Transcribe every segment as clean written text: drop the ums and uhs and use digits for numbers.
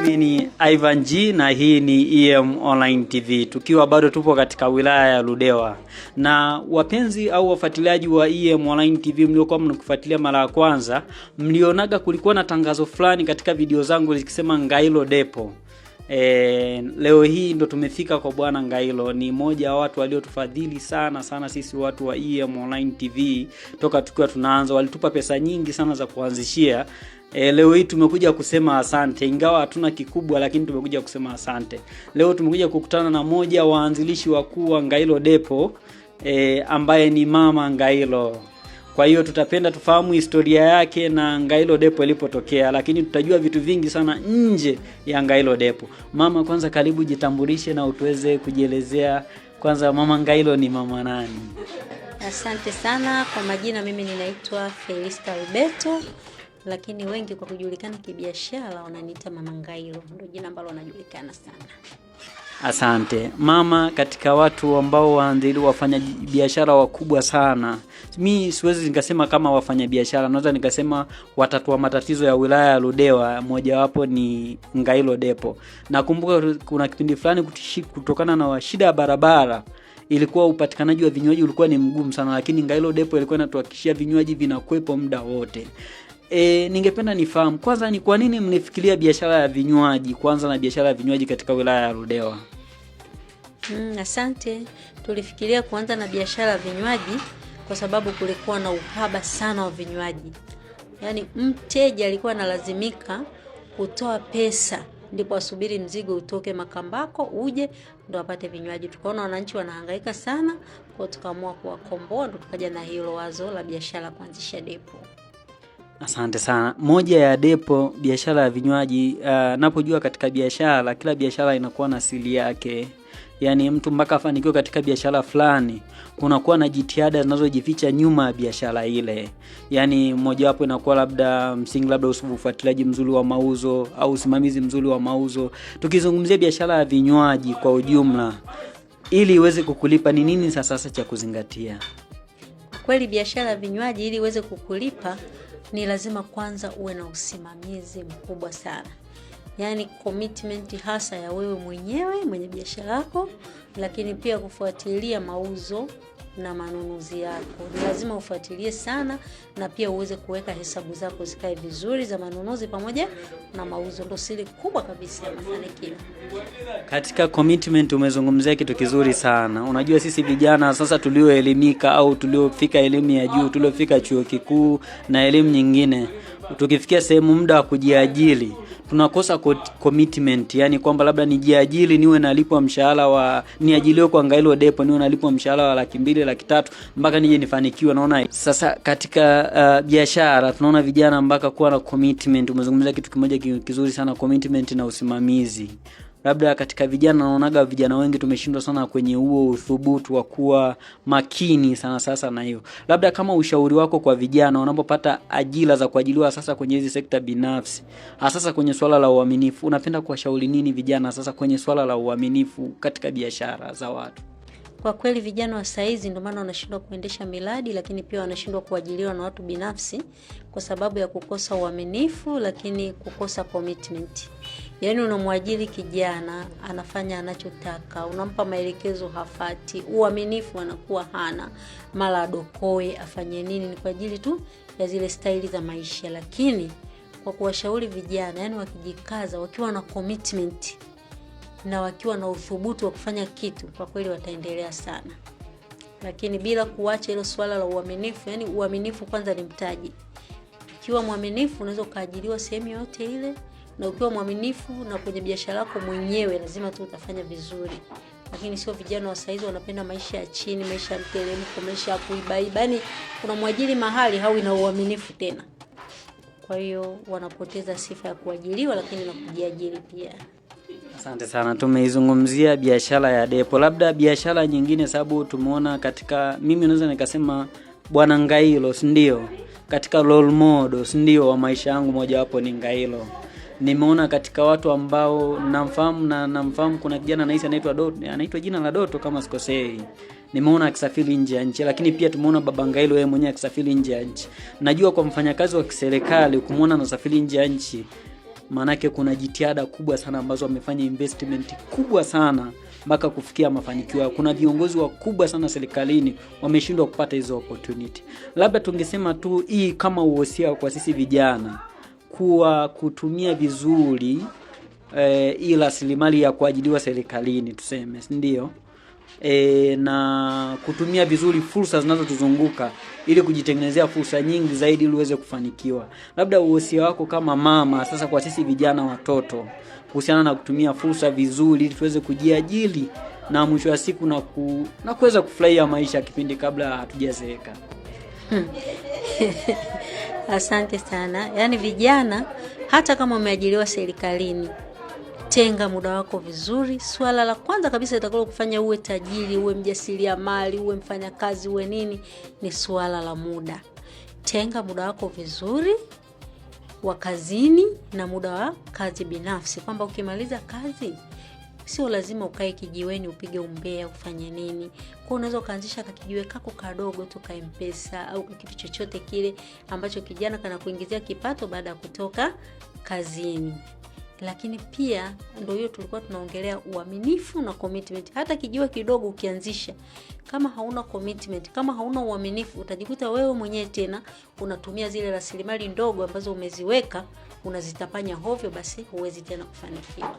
Mimi ni Ivan G na hii ni EM Online TV, tukiwa bado tupo katika wilaya ya Ludewa. Na wapenzi au wafuatiliaji wa EM Online TV mliokuwa mnakufuatilia mara ya kwanza, mlionaga kulikuwa na tangazo fulani katika video zangu likisema Ngailo Depo. Leo hii ndo tumefika kwa Bwana Ngailo. Ni mmoja wa watu waliotufadhili sana sana sisi watu wa EM Online TV toka tukiwa tunaanza, walitupa pesa nyingi sana za kuanzishia. Leo hii tumekuja kusema asante, ingawa hatuna kikubwa, lakini tumekuja kusema asante. Leo tumekuja kukutana na mmoja wa waanzilishi wakuu wa Ngailo Depo, ambaye ni Mama Ngailo. Kwa hiyo tutapenda tufahamu historia yake na Ngailo Depo ilipotokea, lakini tutajua vitu vingi sana nje ya Ngailo Depo. Mama, kwanza karibu, jitambulishe na utuweze kujielezea. Kwanza Mama Ngailo ni mama nani? Asante sana kwa majina, mimi ninaitwa Felista Alberto, lakini wengi kwa kujulikana kibiashara wananiita Mama Ngailo, ndio jina ambalo wanajulikana sana. Asante mama. Katika watu ambao waanzili wafanya biashara wakubwa sana, mi siwezi nikasema kama wafanya biashara, naweza nikasema watatua matatizo ya wilaya ya Ludewa, mojawapo ni Ngailo Depo. Nakumbuka kuna kipindi fulani kutokana na shida ya barabara ilikuwa upatikanaji wa vinywaji ulikuwa ni mgumu sana, lakini Ngailo Depo ilikuwa inatuhakikishia vinywaji vinakuwepo muda wote. Ningependa nifahamu kwanza ni kwa nini mlifikiria biashara ya vinywaji kwanza na biashara ya vinywaji katika wilaya ya Ludewa? Asante. Tulifikiria kuanza na biashara ya vinywaji kwa sababu kulikuwa na uhaba sana wa vinywaji. Yaani mteja alikuwa analazimika kutoa pesa ndipo asubiri mzigo utoke Makambako uje ndo apate vinywaji. Tukaona wananchi wanahangaika sana, kwa tukaamua kuwakomboa, ndo tukaja na hilo wazo la biashara kuanzisha depo. Asante sana. Moja ya depo biashara ya vinywaji, napojua katika biashara, kila biashara inakuwa na siri yake. Yaani mtu mpaka afanikiwe katika biashara fulani, kunakuwa na jitihada zinazojificha nyuma ya biashara ile. Yaani mojawapo inakuwa labda msingi, labda ufuatiliaji mzuri wa mauzo au usimamizi mzuri wa mauzo. Tukizungumzia biashara ya vinywaji kwa ujumla, ili iweze kukulipa ni nini sasa cha kuzingatia? Kweli biashara ya vinywaji ili iweze kukulipa ni lazima kwanza uwe na usimamizi mkubwa sana. Yaani commitment hasa ya wewe mwenyewe mwenye biashara yako, lakini pia kufuatilia mauzo na manunuzi yako. Ni lazima ufuatilie sana na pia uweze kuweka hesabu zako zikae vizuri za manunuzi pamoja na mauzo. Ndio siri kubwa kabisa ya mafanikio. Katika commitment umezungumzia kitu kizuri sana. Unajua sisi vijana sasa tulioelimika au tuliofika elimu ya juu, tuliofika chuo kikuu na elimu nyingine, tukifikia sehemu muda wa kujiajiri tunakosa commitment, yani kwamba labda nijiajiri niwe nalipwa mshahara wa niajiliwe kwa Ngailo Depo niwe nalipwa mshahara wa 200,000 300,000 mpaka nije nifanikiwe. Naona sasa katika biashara tunaona vijana mpaka kuwa na commitment. Umezungumzia kitu kimoja kizuri sana, commitment na usimamizi. Labda katika vijana naonaga vijana wengi tumeshindwa sana kwenye huo uthubutu wa kuwa makini sana sasa na hiyo. Labda kama ushauri wako kwa vijana wanapopata ajira za kuajiriwa sasa kwenye hizi sekta binafsi, hasa kwenye swala la uaminifu, unapenda kuwashauri nini vijana sasa kwenye swala la uaminifu katika biashara za watu? Kwa kweli vijana wa saizi ndio maana wanashindwa kuendesha miradi, lakini pia wanashindwa kuajiriwa na watu binafsi kwa sababu ya kukosa uaminifu, lakini kukosa commitment. Yaani unamwajiri kijana anafanya anachotaka, unampa maelekezo hafati, uaminifu anakuwa hana, mara adokoe afanye nini, ni kwa ajili tu ya zile staili za maisha. Lakini kwa kuwashauri vijana, yani wakijikaza, wakiwa na commitment na wakiwa na uthubutu wa kufanya kitu, kwa kweli wataendelea sana. Lakini bila kuacha hilo swala la uaminifu. Yani uaminifu kwanza ni mtaji. Ukiwa mwaminifu unaweza ukaajiriwa sehemu yoyote ile, na ukiwa mwaminifu na kwenye biashara yako mwenyewe lazima tu utafanya vizuri. Lakini sio vijana wa saizi wanapenda maisha ya chini, maisha ya mteremko, maisha ya kuibaiba. Yani kuna mwajiri mahali hawi na uaminifu tena. Kwa hiyo wanapoteza sifa ya kuajiriwa lakini na kujiajiri pia. Asante sana. Tumeizungumzia biashara ya depo, labda biashara nyingine, sababu tumeona katika, mimi naweza nikasema Bwana Ngailo, si ndio? Katika role model, si ndio, wa maisha yangu mojawapo ni Ngailo. Nimeona katika watu ambao namfahamu na namfahamu, kuna kijana nahisi anaitwa Doto, anaitwa jina la Doto kama sikosei. Nimeona akisafiri nje ya nchi, lakini pia tumeona Baba Ngailo yeye mwenyewe akisafiri nje ya nchi. Najua kwa mfanyakazi wa kiserikali kumuona anasafiri nje ya nchi Maanake kuna jitihada kubwa sana ambazo wamefanya, investment kubwa sana mpaka kufikia mafanikio yao. Kuna viongozi wakubwa sana serikalini wameshindwa kupata hizo opportunity. Labda tungesema tu hii kama uhosia kwa sisi vijana kuwa kutumia vizuri hii rasilimali ya kuajiliwa serikalini tuseme, si ndio? Na kutumia vizuri fursa zinazotuzunguka ili kujitengenezea fursa nyingi zaidi ili uweze kufanikiwa. Labda uhosia wako kama mama sasa kwa sisi vijana watoto kuhusiana na kutumia fursa vizuri ili tuweze kujiajiri na mwisho wa siku na kuweza kufurahia maisha kipindi kabla hatujazeeka. Asante sana. Yaani vijana, hata kama umeajiriwa serikalini, tenga muda wako vizuri. Swala la kwanza kabisa litakalo kufanya uwe tajiri, uwe mjasiriamali, uwe mfanyakazi, uwe nini, ni swala la muda. Tenga muda wako vizuri wa kazini na muda wa kazi binafsi, kwamba ukimaliza kazi sio lazima ukae kijiweni upige umbea ufanye nini. Kwa unaweza ukaanzisha kakijiwe kako kadogo tu ka M-Pesa au kitu chochote kile ambacho kijana kanakuingizia kipato baada ya kutoka kazini. Lakini pia ndio hiyo tulikuwa tunaongelea uaminifu na commitment. Hata kijiwe kidogo ukianzisha, kama hauna commitment, kama hauna uaminifu, utajikuta wewe mwenyewe tena unatumia zile rasilimali ndogo ambazo umeziweka, unazitapanya hovyo, basi huwezi tena kufanikiwa.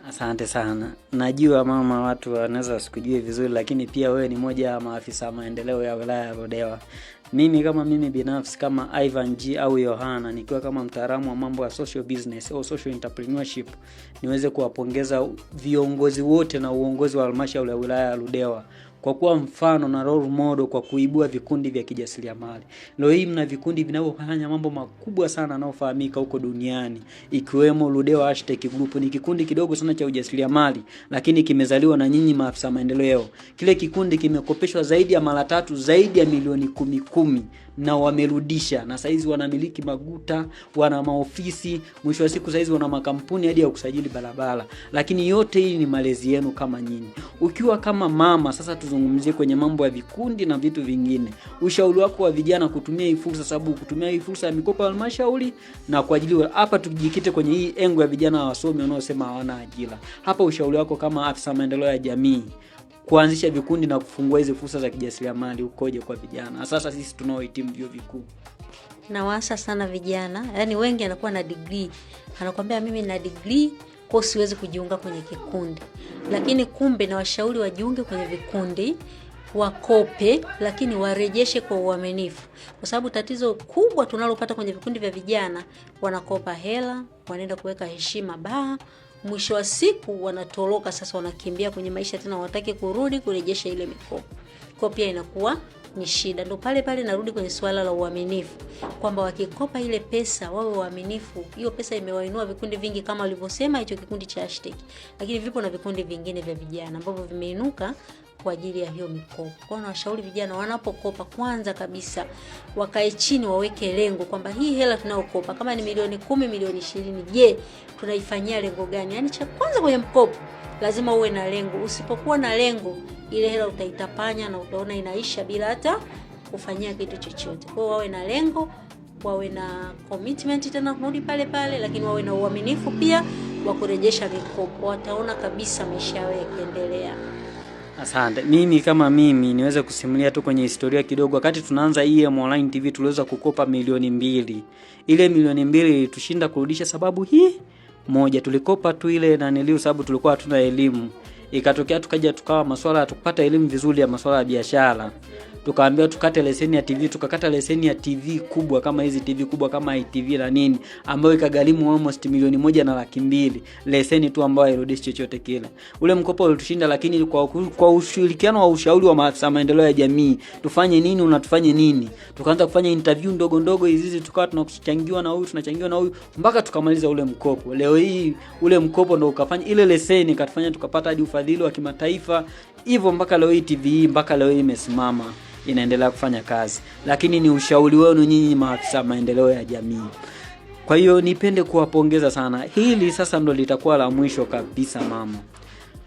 Asante sana. Najua mama, watu wanaweza wasikujue vizuri, lakini pia wewe ni moja ya maafisa maendeleo ya wilaya ya Ludewa. Mimi kama mimi binafsi kama Ivan G au Yohana, nikiwa kama mtaalamu wa mambo ya social business au social entrepreneurship, niweze kuwapongeza viongozi wote na uongozi wa halmashauri ya wilaya ya Ludewa kwa kuwa mfano na role model kwa kuibua vikundi vya kijasiriamali. Leo hii mna vikundi vinavyofanya mambo makubwa sana yanayofahamika huko duniani, ikiwemo Ludewa Hashtag Group. Ni kikundi kidogo sana cha ujasiriamali, lakini kimezaliwa na nyinyi maafisa maendeleo. Kile kikundi kimekopeshwa zaidi ya mara tatu, zaidi ya milioni 10 na wamerudisha, na saizi wanamiliki maguta, wana maofisi, mwisho wa siku saizi wana makampuni hadi ya kusajili barabara. Lakini yote hii ni malezi yenu kama nyinyi. Ukiwa kama mama sasa, tuzungumzie kwenye mambo ya vikundi na vitu vingine. Ushauri wako wa vijana kutumia hii fursa, sababu kutumia hii fursa ya mikopo ya halmashauri na kwa ajili hapa, tujikite kwenye hii engo ya vijana wasomi wanaosema hawana ajira. Hapa ushauri wako kama afisa maendeleo ya jamii kuanzisha vikundi na kufungua hizi fursa za kijasiriamali ukoje kwa vijana, sasa sisi tunaohitimu vyuo vikuu? Nawaasa sana vijana, yaani wengi anakuwa na degree, anakuambia mimi na degree kwa siwezi kujiunga kwenye kikundi, lakini kumbe na washauri wajiunge kwenye vikundi, wakope, lakini warejeshe kwa uaminifu, kwa sababu tatizo kubwa tunalopata kwenye vikundi vya vijana, wanakopa hela, wanaenda kuweka heshima baa, mwisho wa siku wanatoroka. Sasa wanakimbia kwenye maisha tena, hawataki kurudi kurejesha ile mikopo. Kwa pia inakuwa ni shida. Ndio pale pale narudi kwenye suala la uaminifu, kwamba wakikopa ile pesa wawe waaminifu. Hiyo pesa imewainua vikundi vingi kama walivyosema hicho kikundi cha hashtag, lakini vipo na vikundi vingine vya vijana ambavyo vimeinuka kwa ajili ya hiyo mikopo. Kwa hiyo nawashauri vijana wanapokopa, kwanza kabisa wakae chini, waweke lengo kwamba hii hela tunayokopa kama ni milioni 10, milioni 20, je, tunaifanyia lengo gani? Yaani cha kwanza kwenye mkopo lazima uwe na lengo. Usipokuwa na lengo, ile hela utaitapanya na utaona inaisha bila hata kufanyia kitu chochote. Kwa hiyo wawe na lengo, wawe na commitment, tena kurudi pale pale, lakini wawe na uaminifu pia wa kurejesha mikopo. Wataona kabisa maisha yao yakiendelea. Asante. Mimi kama mimi niweze kusimulia tu kwenye historia kidogo. Wakati tunaanza EM Online TV tuliweza kukopa milioni 2. Ile milioni 2 ilitushinda kurudisha sababu hii moja, tulikopa tu ile naniliu sababu tulikuwa hatuna elimu. Ikatokea tukaja tukawa masuala hatukupata elimu vizuri ya masuala ya biashara. Tukaambiwa tukate leseni ya TV, tukakata leseni ya TV kubwa kama hizi TV kubwa kama ITV na nini, ambayo ikagharimu almost 1,200,000 leseni tu ambayo hairudishi chochote kile. Ule mkopo ulitushinda, lakini kwa ushirikiano wa ushauri wa maafisa maendeleo ya jamii, tufanye nini unatufanye nini, tukaanza kufanya interview ndogo ndogo hizi, tukawa tunachangiwa na huyu, tunachangiwa na huyu mpaka tukamaliza ule mkopo. Leo hii ule mkopo ndio ukafanya ile leseni ikatufanya tukapata hadi ufadhili wa kimataifa. Hivyo mpaka leo hii TV mpaka leo hii imesimama, inaendelea kufanya kazi. Lakini ni ushauri wenu nyinyi maafisa maendeleo ya jamii. Kwa hiyo nipende kuwapongeza sana. Hili sasa ndo litakuwa la mwisho kabisa mama.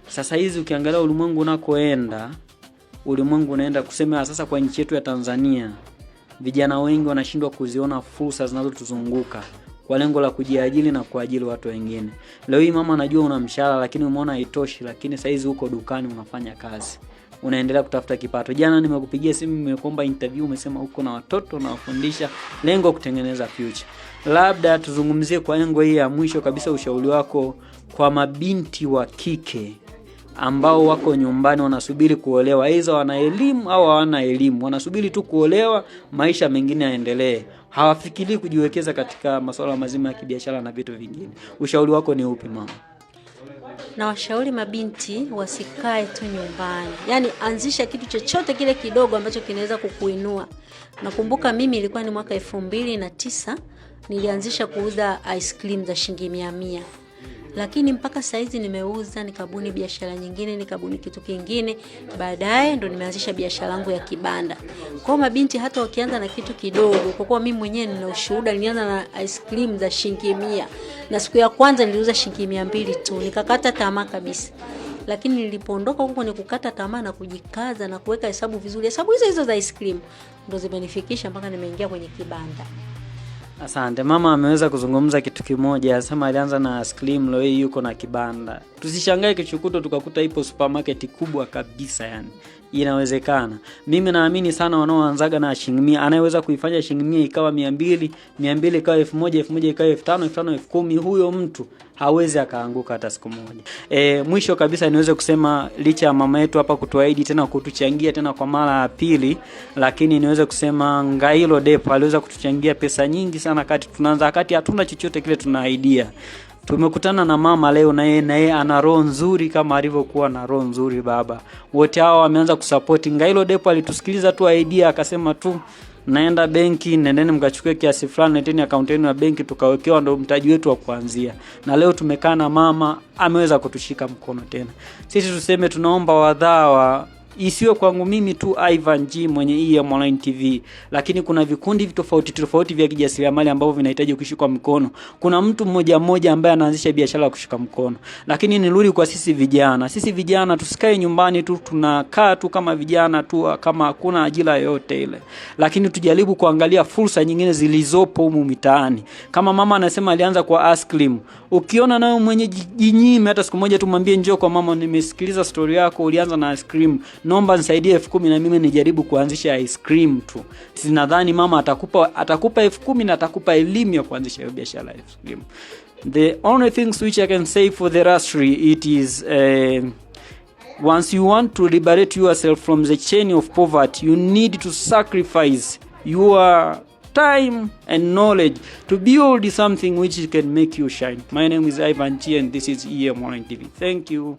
Sasa hizi ukiangalia ulimwengu unakoenda, ulimwengu unaenda kusema sasa kwa nchi yetu ya Tanzania, vijana wengi wanashindwa kuziona fursa zinazotuzunguka. kwa lengo la kujiajiri na kuajiri watu wengine. Leo hii mama, najua una mshahara lakini umeona haitoshi, lakini saizi uko dukani unafanya kazi, unaendelea kutafuta kipato. Jana nimekupigia simu, nimekuomba interview, umesema uko na watoto unawafundisha, lengo kutengeneza future. Labda tuzungumzie kwa engo hii ya mwisho kabisa, ushauri wako kwa mabinti wa kike ambao wako nyumbani wanasubiri kuolewa, aidha wana elimu au hawana elimu, wanasubiri tu kuolewa, maisha mengine yaendelee, hawafikirii kujiwekeza katika masuala mazima ya kibiashara na vitu vingine. Ushauri wako ni upi mama? Na washauri mabinti wasikae tu nyumbani, yaani anzisha kitu chochote kile kidogo ambacho kinaweza kukuinua. Nakumbuka mimi ilikuwa ni mwaka 2009 nilianzisha kuuza ice cream za shilingi 100, lakini mpaka saizi nimeuza, nikabuni biashara nyingine, nikabuni kitu kingine, baadaye ndo nimeanzisha biashara yangu ya kibanda. Kwa mabinti hata wakianza na kitu kidogo, kwa kuwa mimi mwenyewe nina ushuhuda, nilianza na ice cream za shilingi 100 na siku ya kwanza niliuza shilingi 200 tu, nikakata tamaa kabisa. Lakini nilipoondoka huko ni kukata tamaa na kujikaza na kuweka hesabu vizuri, hesabu hizo hizo za ice cream ndo zimenifikisha mpaka nimeingia kwenye kibanda. Asante. Mama ameweza kuzungumza kitu kimoja, anasema alianza na ice cream, leo hii yuko na kibanda. Tusishangae kesho tukakuta ipo supermarket kubwa kabisa, yani inawezekana. Mimi naamini sana wanaoanzaga na shilingi 100, anayeweza kuifanya shilingi 100 ikawa 200, 200 ikawa 1000, 1000 ikawa 5000, 5000 10,000, huyo mtu hawezi akaanguka hata siku moja. Mwisho kabisa niweze kusema licha ya mama yetu hapa kutuahidi tena kutuchangia tena kwa mara ya pili, lakini niweze kusema Ngailo Depo aliweza kutuchangia pesa nyingi sana kati tunaanza, wakati hatuna chochote kile, tuna idea. Tumekutana na mama leo, na yeye ana roho nzuri kama alivyokuwa na roho nzuri baba. Wote hao wameanza kusupport. Ngailo Depo alitusikiliza tu idea, akasema tu naenda benki, nendeni mkachukue kiasi fulani, leteni akaunti yenu ya benki, tukawekewa, ndo mtaji wetu wa kuanzia. Na leo tumekaa na mama ameweza kutushika mkono tena. Sisi tuseme tunaomba wadhawa, isiwe kwangu mimi tu Ivan G mwenye EM Online TV, lakini kuna vikundi tofauti tofauti vya kijasiriamali ambavyo vinahitaji kushikwa mkono. Kuna mtu mmoja mmoja ambaye anaanzisha biashara ya kushika mkono. Lakini nirudi kwa sisi vijana. Sisi vijana tusikae nyumbani tu, tunakaa tu kama vijana tu kama hakuna ajira yoyote ile. Lakini tujaribu kuangalia fursa nyingine zilizopo humu mitaani. Kama mama anasema alianza kwa ice cream, ukiona nayo mwenye jinyime hata siku moja, tumwambie njoo kwa mama, nimesikiliza story yako, ulianza na ice cream, naomba nisaidie 10,000 na mimi nijaribu kuanzisha ice cream tu. Sinadhani mama atakupa 10,000 na atakupa elimu ya kuanzisha hiyo biashara ya ice cream. The only things which I can say for the lastly, it is once you want to liberate yourself from the chain of poverty, you need to sacrifice your time and knowledge to build something which can make you shine. My name is Ivan G and this is EM Online TV. Thank you.